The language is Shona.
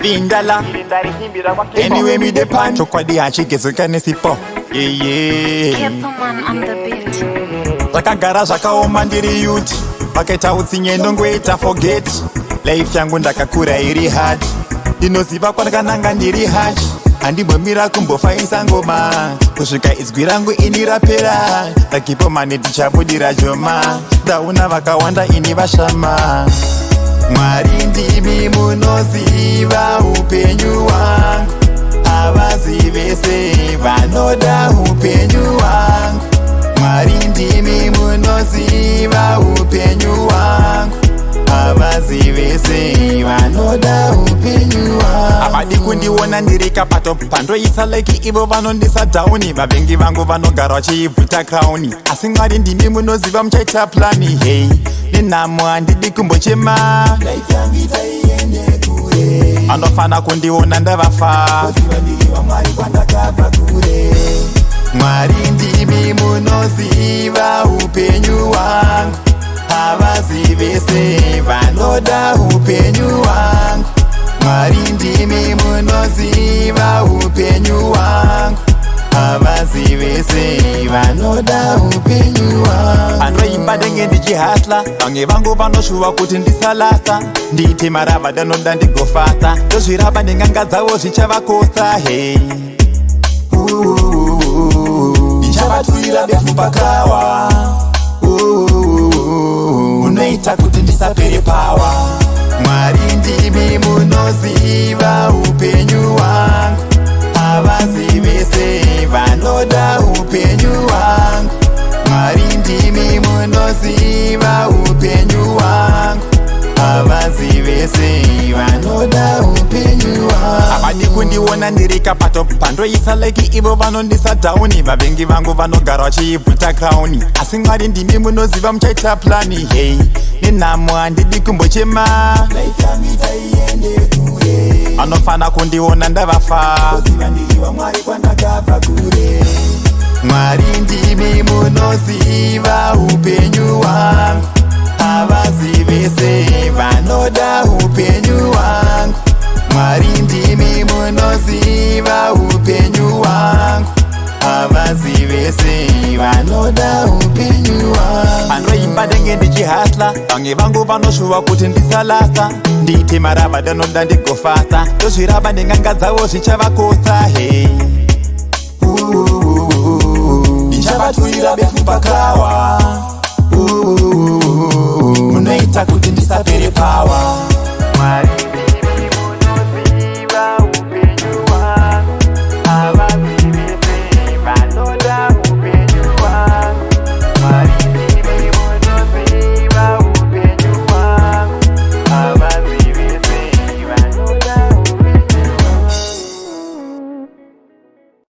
Vindala. Anyway, me depan. Chokwadi hachigezeka nesipo. Yeah. Kepaman on the beat. Zvakagara zvakaoma, ndiri youth. Vakaita utsinye ndongoita forget. Life yangu ndakakura iri hard, ndinoziva kwandakananga, ndiri hachi, handimbomira kumbofaisa ngoma kusvika izwi rangu ini rapera. Ndakipomani tichabudira joma, ndauna vakawanda ini vashama. Mwari, ndimi munoziva upenyu hwangu, havazi vese vanoda upenyu hwangu. Mwari, ndimi munoziva upenyu hwangu, havazi vese vanoda upenyu hwangu. Havadi kundiona ndiri kapato pandoisa like, ivo vanondisa down. Vavengi vangu vanogara vachiibvuta crown, asi Mwari, ndimi munoziva muchaita plan. Hei, nenhamo handidi kumbochema, vanofana kundiona ndavafa. Mwari, ndimi munoziva upenyu hwangu, havazi vese vanoda upenyu hwangu. Mwari, ndimi munoziva upenyu hwangu, havazi vese vanoda upenyu hwangu. Anoimba ndenge ndichihustla, vamwe vangu vanoshuva kuti ndisalasta, ndiite marava danoda ndigofasta, ndozviramba nenganga dzavo zvichavakosta. Hei, ndichavaturira befu pakawa, unoita kuti ndisapere power. Mwari, ndimi munoziva upenyu hwangu, havazi vese vanoda upenyu hwangu. Mwari, ndimi munoziva upenyu hwangu, havazi vese vanoda upenyu hwangu. Havadi kundiona ndiri kapato pandoisa like, ivo vanondisa down. Vavengi vangu vanogara vachiibvuta crown, asi Mwari, ndimi munoziva muchaita plan. Hei, nenhamo handidi kumbochema, vanofana kundiona ndavafa. Mwari, ndimi munoziva upenyu hwangu, havazi vese vanoda upenyu hwangu. Mwari, ndimi munoziva upenyu hwangu, havazi vese vanoda upenyu hwangu. Anoimba ndenge ndichihustla, vamwe vangu vanoshuva kuti ndisalasta, ndiite marava danoda ndigofasta, ndozviramba nenganga dzavo zvichavakosta. Hei, ndichavaturira befu pakawa, unoita kuti ndisapere power.